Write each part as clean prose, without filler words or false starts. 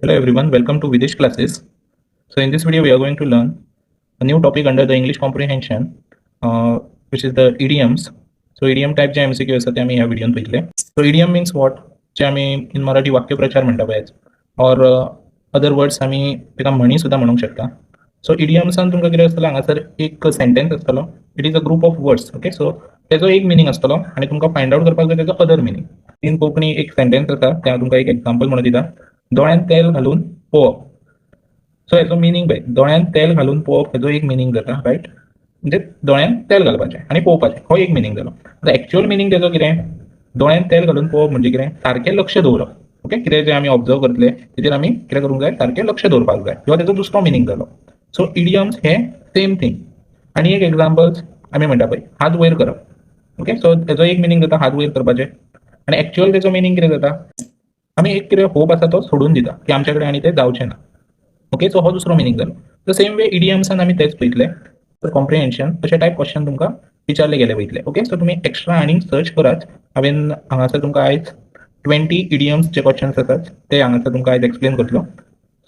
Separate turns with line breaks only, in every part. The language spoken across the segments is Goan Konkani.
Hello everyone, welcome to Videsh classes. So in this video we are going to learn a new topic under the English comprehension, which is the idioms. So idiom type J MCQ आसा ते आमी ह्या व्हिडियोन पळयतले. So idiom means what? जे आमी इन मराठी वाक्यप्रचार म्हणटा पळय, or other words आमी ताका म्हणी सुद्दां म्हणूंक शकता. सो इडियम्सान तुमकां कितें आसतलें, हांगासर एक सेंटेन्स आसतलो, it is a group of words, okay. So तेजो एक मिनींग आसतलो आनी तुमकां फायंड आवट करपाक जाय तेजो अदर मिनींग. इन कोंकणी एक सेंटेन्स आसा, तें हांव तुमकां एक एग्जाम्पल म्हणून दिता, दोळ्यांत तेल घालून पळोवप. सो हेजो मिनींग पळय, दोळ्यांत तेल घालून पळोवप हेजो एक मिनींग जाता, रायट? म्हणजे दोळ्यांत तेल घालपाचें आनी पळोवपाचें, हो एक मिनींग जालो. आतां एक्चुअल मिनींग तेजो कितें? दोळ्यांत तेल घालून पळोवप म्हणजे कितें? सारकें लक्ष दवरप, ओके. कितें जें आमी ऑब्जर्व करतले तेजेर आमी कितें करूंक जाय? सारकें लक्ष दवरपाक जाय. हो तेजो दुसरो मिनींग जालो. सो इडियम्स हे सेम थिंग. आनी एक एग्जाम्पल आमी म्हणटा पळय, हात वयर करप, ओके. सो तेजो एक मिनींग जाता हात वयर करपाचें आनी एक्चुअल तेजो मिनींग कितें जाता? आमी एक कितें होप आसा तो सोडून दिता की आमच्या कडेन आनी तें जावचें ना, ओके. सो हो दुसरो मिनींग जालो. The same way इडियम्सान आमी तेच पळयतले. कॉम्प्रिहेन्शन अशे टायप क्वेश्चन तुमकां विचारले गेले वयतले, ओके. सो तुमी एक्स्ट्रा आनीक सर्च करात. हांवें हांगासर तुमकां आयज 20 इडियम्स जे क्वेश्चन्स आसात ते हांगासर तुमकां आयज एक्सप्लेन करतलो.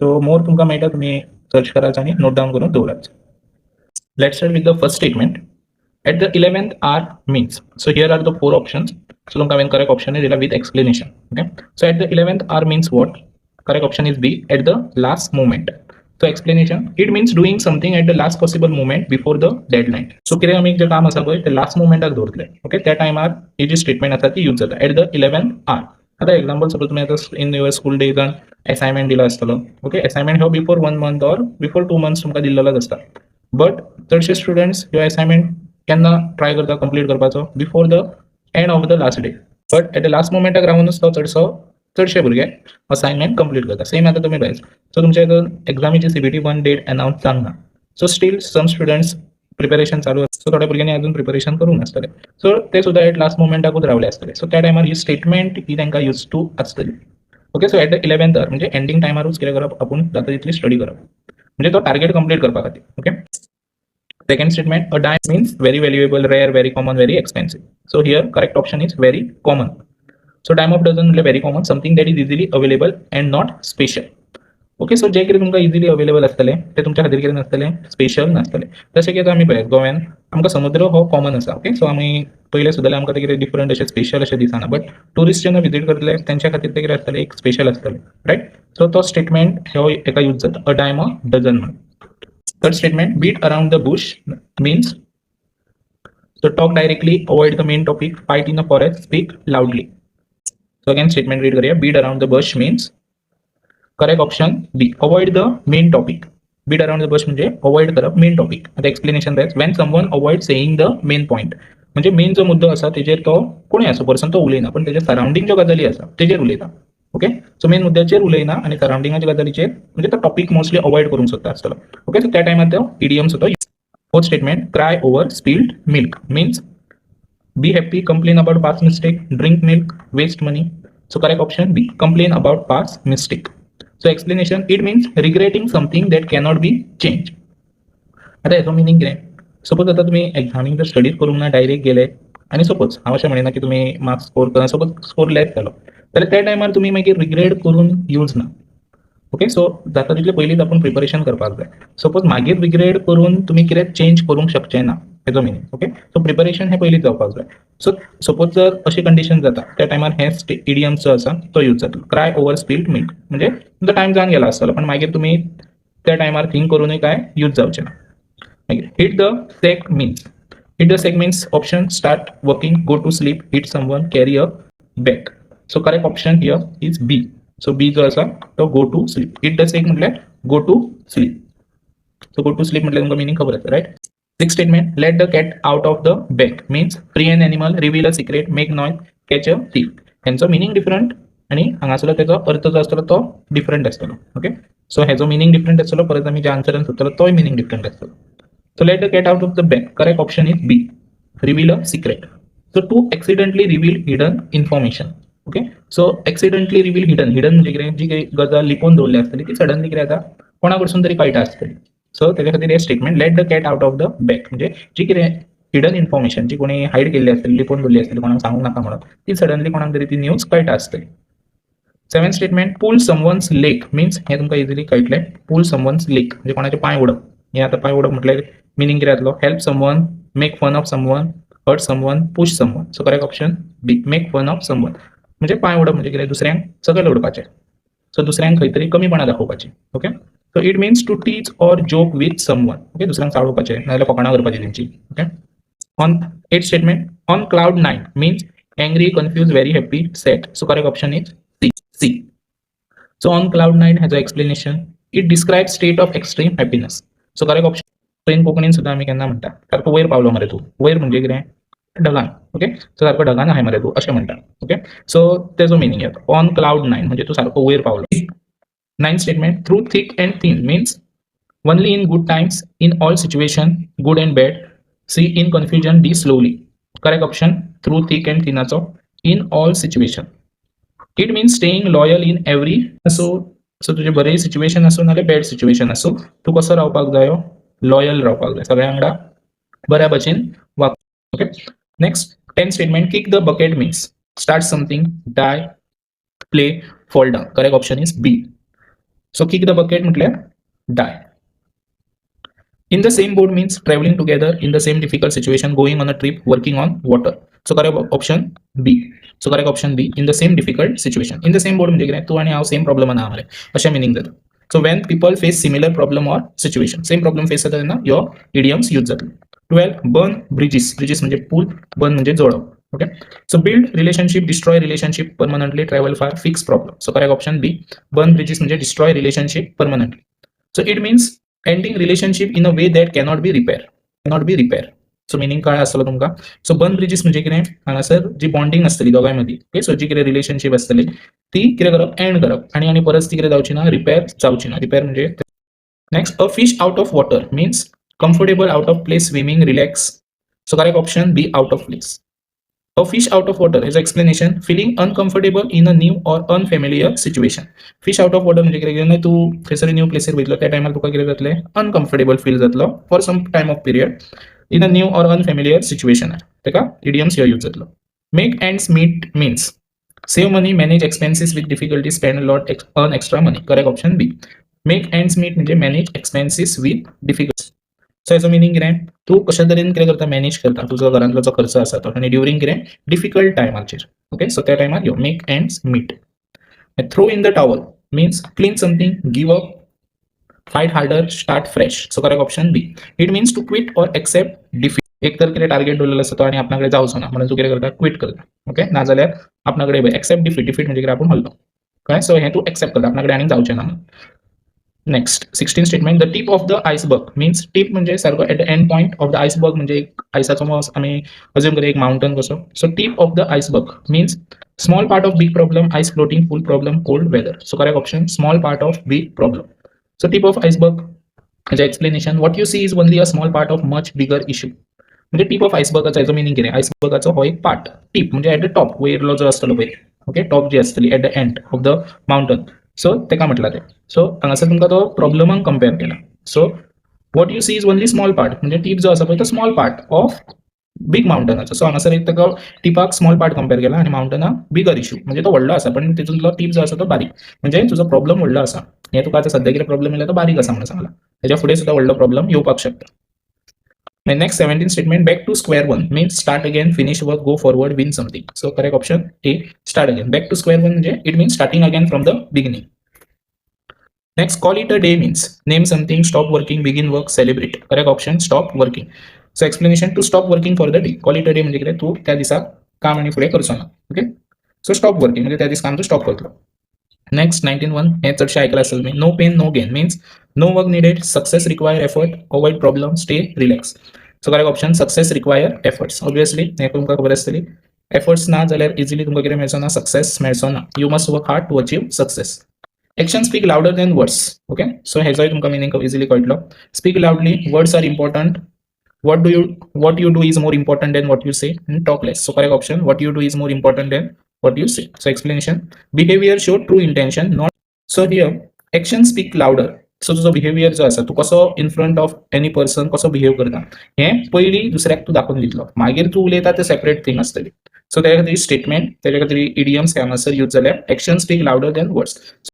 सो मोर तुमकां मेळटा, तुमी सर्च करात आनी नोट डावन करून दवरात. Let's start with the first statement. At the 11th hour means. So here are the four options. So तुमकां हांवें करेक्ट ऑप्शन दिला with explanation, okay. So at the 11th hour means what? Correct option is B, at the last moment. So explanation, it means doing something at the last possible moment before the deadline. So कितें आमी जें काम आसा पळय तें लास्ट मुमेंटाक दवरतले, ओके. त्या टायमार ही जी स्टेटमेंट आसा ती यूज जाता, एट the 11th our. आतां एग्जाम्पल, सपोज तुमी आतां इन your school डेजान असायनमेंट दिला आसतलो, ओके. असायनमेंट हो before one month or before 2 months तुमकां दिल्लोच आसता, बट चडशे स्टुडंट्स ह्यो असायनमेंट केन्ना ट्राय करता कंप्लीट करपाचो? Before the end of the last day. But at the last मुमेंटाक रावूनच तो चडसो चडशे भुरगे असायनमेंट कंप्लीट करता. सेम आतां तुमी पळय, सो तुमच्या एग्जामीची CBT 1 date announce जावंक ना, so still some students preparation चालू आसा. सो थोड्या भुरग्यांनी अजून प्रिपरेशन करूंक नासतलें, सो ते सुद्दां एट लास्ट मुमेंटाकूच रावले आसतले. सो त्या टायमार ही स्टेटमेंट ही तांकां यूज टू आसतली, okay. So at the 11th our म्हणजे एंडींग टायमारूच कितें करप आपूण जाता तितली स्टडी करप, म्हणजे तो टार्गेट कंप्लीट करपा खातीर, okay. Second statement, a dime means very valuable, rare, very common, very expensive. So here correct option is very common. So dime of dozen म्हणजे very common, something that is easily available and not special. Okay, so जे कितें तुमकां इजिली अवेलेबल आसतलें तें तुमच्या खातीर कितें नासतलें? स्पेशल नासतलें. जशें की आतां आमी पळयात, गोव्यान आमकां समुद्र हो कॉमन आसा, ओके. सो आमी पयलें सुद्दां आमकां तें कितें डिफरंट अशें स्पेशल अशें दिसना, बट ट्युरिस्ट जेन्ना विजीट करतले तेंच्या खातीर तें कितें आसतलें? एक स्पेशल आसतलें, रायट? सो तो स्टेटमेंट हो एका यूज जाता, अ डायम अ डझन म्हणून. Third statement, beat around the bush means. So talk directly, avoid the main topic, fight in a forest, speak loudly. So again statement read करूया. Beat around the bush means, correct option B, avoid the main topic. Beat around the bush म्हणजे avoid करप main topic. आता एक्सप्लेनेशन जाय, when someone avoid saying the main point, म्हणजे मेन जो मुद्दो आसा तेजेर तो कोणूय आसो पर्सन तो उलयना, पण तेजे सरावंडींग ज्यो गजाली आसा तेजेर उलयता, ओके. सो मेन मुद्द्याचेर उलयना आनी सरावंडिंगाच्या गजालीचेर, म्हणजे तो टॉपिक मोस्टली अवॉइड करूंक सोदता आसतलो, ओके. सो त्या टायमार तो इडियम्स होतो. Fourth statement, cry over spilled milk means be happy, complain about past mistake, drink milk, waste money. So correct option B, complain about past mistake. So explanation, it means regretting something that cannot be changed. आता हेचो मिनींग कितें? सपोज आतां तुमी एग्जामीक जर स्टडीज करूंक ना, डायरेक्ट गेले आनी सपोज हांव अशें म्हणिना की तुमी मार्क्स स्कोर करा, सपोज स्कोर लेस जालो जाल्यार त्या टायमार तुमी मागीर रिग्रेट करून यूज ना, ओके. सो जाता तितले पयलींच आपूण प्रिपरेशन करपाक जाय. सपोज मागीर रिग्रेट करून तुमी कितें चेंज करूंक शकचे ना, हेजो मिनींग, ओके. सो प्रिपरेशन हें पयलींच जावपाक जाय. सो सपोज जर अशी कंडिशन जाता, त्या टायमार हे इडियम्स जो आसा तो यूज जातलो, क्राय ओवर स्पिल्ड मिल्क. म्हणजे तुमचो टायम जावन गेला आसतलो, पण मागीर तुमी त्या टायमार थिंक करूनय काय यूज जावचें ना. मागीर hit the sack means. Hit the sack means option, start working, go to sleep, hit someone, carry a bag. So correct option here is B. So B जो आसा तो go to sleep. Hit the sack म्हटल्यार go to sleep. So go to sleep म्हटल्यार तुमकां मिनींग खबर आसा, right? Sixth statement, let the cat out of the bag means free an animal, reveal a secret, make noise, catch a thief. हेंचो मिनींग डिफरंट आनी हांगासरलो तेजो अर्थ जो आसतलो तो डिफरंट आसतलो, ओके. सो हेजो मिनींग डिफरंट आसतलो, परत आमी जे आन्सरान सोदतलो तोय मिनींग डिफरंट आसतलो. So let the cat out of the bag, correct option is B, reveal a secret. So to accidentally reveal hidden information, okay. So accidentally reveal hidden, hidden म्हणजे कितें? जी काही गजाल लिपोवन दवरली आसतली ती सडनली कितें जाता, कोणा कडसून तरी कळटा आसतली. सो तेच्या खातीर हे statement, let the cat out of the bag, म्हणजे जी कितें हिडन इन्फॉर्मेशन जी कोणी हायड केल्ली आसतली, लिपोवन दवरली आसतली कोणाक सांगूंक नाका म्हणून, ती सडनली कोणाक तरी ती न्यूज कळटा आसतली. Seven statement, pull someone's leg means, हें तुमकां इजिली कळटलें. पूल समवन्स लेग म्हणजे कोणाचे पांय ओडप. हें आतां पांय ओडप म्हटल्यार मिनींग कितें जातलो? Help someone, make fun of someone, hurt someone, push someone. So correct option B, make fun of someone. म्हणजे पांय ओडप म्हणजे कितें? दुसऱ्यांक सकयल ओडपाचें. सो दुसऱ्यांक खंय तरी कमीपणा दाखोवपाची. Okay, so it means to tease or joke with someone. Okay, दुसऱ्यांक चाळोवपाचें नाजाल्यार फकाणां करपाची तेंची. Okay, on eight statement, on cloud nine means angry, confused, very happy, sad. So correct option is C. C. So on cloud nine has an explanation. It describes state of extreme happiness. So correct option. So in कोंकणीन सुद्दां आमी केन्ना म्हणटा, सारको वयर पावलो मरे तूं. वयर म्हणजे कितें? ढगान. ओके, सो सारको ढगान आहाय मरे तूं अशें म्हणटा. ओके, सो तेजो मिनींग येता ऑन क्लाउड नायन म्हणजे तूं सारको वयर पावलो. Nine statement, through thick and thin means only in good times, in all situation, good and bad, C, in confusion, D, slowly. Correct option through thick and थिनाचो in all situation. It means staying loyal in every. So तुजें बरें सिच्युएशन आसूं नाल्यार बॅड सिच्युएशन आसूं, तूं कसो रावपाक जायो? लॉयल रावपाक जाय, सगळ्या वांगडा बऱ्या भशेन वाग. Okay, next, 10 statement, kick the bucket means start something, die, play, fall down. Correct option is B. So kick the bucket म्हटल्यार die. In the same boat means traveling together, in the same difficult situation, going on a trip, working on water. So correct option B. So correct option B, in the same difficult situation. In the same boat म्हणजे कितें? तूं आनी हांव सेम प्रॉब्लमान आहा मरे अशें मिनींग जाता. So when people face similar problem or situation, same problem face जाता तेन्ना ह्यो इडियम्स यूज जातले. 12, बर्न ब्रिजीस. ब्रिजीस म्हणजे पूल, बर्न म्हणजे जळप. Okay, so build relationship, destroy relationship permanently, travel far, fix problem. So correct option B, burn bridges म्हणजे destroy relationship permanently. So it means ending relationship in a way that cannot be repair. So meaning कळ्ळें आसतलो तुमकां. सो बर्न ब्रिजीस म्हणजे कितें? हांगासर जी बॉन्डिंग आसतली दोगांय मदीं, ओके, सो जी कितें रिलेशनशीप आसतली ती कितें करप? एंड करप आनी आनी परत ती कितें जावची ना? रिपेर जावची ना. रिपेर म्हणजे. Next, a fish out of water means comfortable, out of place, swimming, relax. So correct option B, out of place. A fish out of water is explanation, feeling uncomfortable in a new or unfamiliar situation. Fish out of water म्हणजे कितें? जेन्ना तूं खंयसर न्यू प्लेसीर वयतलो त्या टायमार तुका कितें जातलें? अनकम्फर्टेबल फील जातलो for some time of period in a new or unfamiliar situation. ताका इडियम्स ह्यो यूज जातलो. Make ends meet means save money, manage expenses with difficulty, spend lot, earn extra money. Correct option B. Make ends meet म्हणजे manage expenses with difficulty. So हेजो मिनींग कितें? तूं कशा तरेन कितें करता? मॅनेज करता तुजो घरांतलो जो खर्च आसा तो आनी ड्युरींग कितें डिफिकल्ट टायमाचेर. ओके, सो त्या टायमार यो make ends meet. Throw in the towel means clean something, give up, fight harder, start fresh. So correct option B. It means to quit or accept defeat. एक तर कितें टार्गेट दवरलेलो आसता तो आनी आपणा कडेन जावचो ना म्हणून तूं कितें करता? क्विट करता. ओके, नाजाल्यार आपणा कडेन एक्सेप्ट डिफीट. डिफीट म्हणजे कितें? आपूण हरलो. कळ्ळें? सो हें तूं एक्सेप्ट करता, आपणा कडेन आनीक जावचें ना म्हणून. Next, 16 statement, the tip of the iceberg means, tip म्हणजे सारको at the end point of the iceberg म्हणजे एक आयसाचो आमी अज्युम करूया एक माउंटन कसो. So tip of the iceberg means small part of big problem, ice floating, full problem, cold weather. So correct option, small part of big problem. So tip of iceberg हेजें explanation, what you see is only a small part of much bigger issue. म्हणजे टीप ऑफ आयसबर्गाचो हेजो मिनींग कितें? आयसबर्गाचो हो एक पार्ट. टीप म्हणजे एट the top, वयरलो जो आसतलो पळय, ओके, टॉप जी आसतली at the end of the mountain, so तेका म्हटलां तें. सो हांगासर तुमकां तो प्रॉब्लमाक कंपेर केला. So what you see is only small part म्हणजे टीप जो आसा पळय तो स्मॉल पार्ट ऑफ बीग माउंटनाचो. सो हांगासर एक ताका टिपाक स्मॉल पार्ट कंपेर केला आनी माउंटनाक बिगर इशू. म्हणजे तो व्हडलो आसा पण तितूंतलो टीप जो आसा तो बारीक, म्हणजे तुजो प्रॉब्लम व्हडलो आसा. हे तुका आतां सद्या कितें प्रॉब्लम येयला तो बारीक आसा म्हणून सांगला, तेच्या फुडें सुद्दां व्हडलो प्रॉब्लम येवपाक शकता. Next, 17 statement, back to square one means start again, finish work, go forward, win something. So correct option A, start again. Back to square one म्हणजे it means starting again from the beginning. Next, call it a day means name something, stop working, begin work, celebrate. Correct option, stop working. So explanation, to stop working for the day. Call it a day म्हणजे कितें? तूं त्या दिसा काम आनी फुडें करचो ना. ओके, सो स्टॉप वर्किंग म्हणजे त्या दीस काम तूं स्टॉप करतलो. नेक्स्ट, 19 वन, हें चडशें आयकलां आसतलें तुमी. No pain no gain means no work needed, success require effort, avoid problem, stay relax. So correct option, success require efforts. Obviously हें तुमकां खबर आसतली, एफर्ट्स ना जाल्यार इजिली तुमकां कितें मेळचो ना? सक्सेस मेळचो ना. You must work hard to achieve success. Action speak louder than words. Okay, so हेजोय तुमकां मिनींग इजिली कळटलो. Speak loudly, words are important, what you do is more important than what you say, and talk less. So correct option, what you do is more important than what you say. So explanation, behavior show true intention, not. So here, action speak louder. So तुजो बिहेवियर जो आसा, तूं कसो in front of any person कसो बिहेव करता हें पयलीं दुसऱ्याक तूं दाखोवन दितलो, मागीर तूं उलयता तें सेपरेट थींग आसतली. सो त्याच्या खातीर स्टेटमेंट, त्याच्या खातीर इडियम्स हांगासर यूज जाल्या: "Action speak louder than words."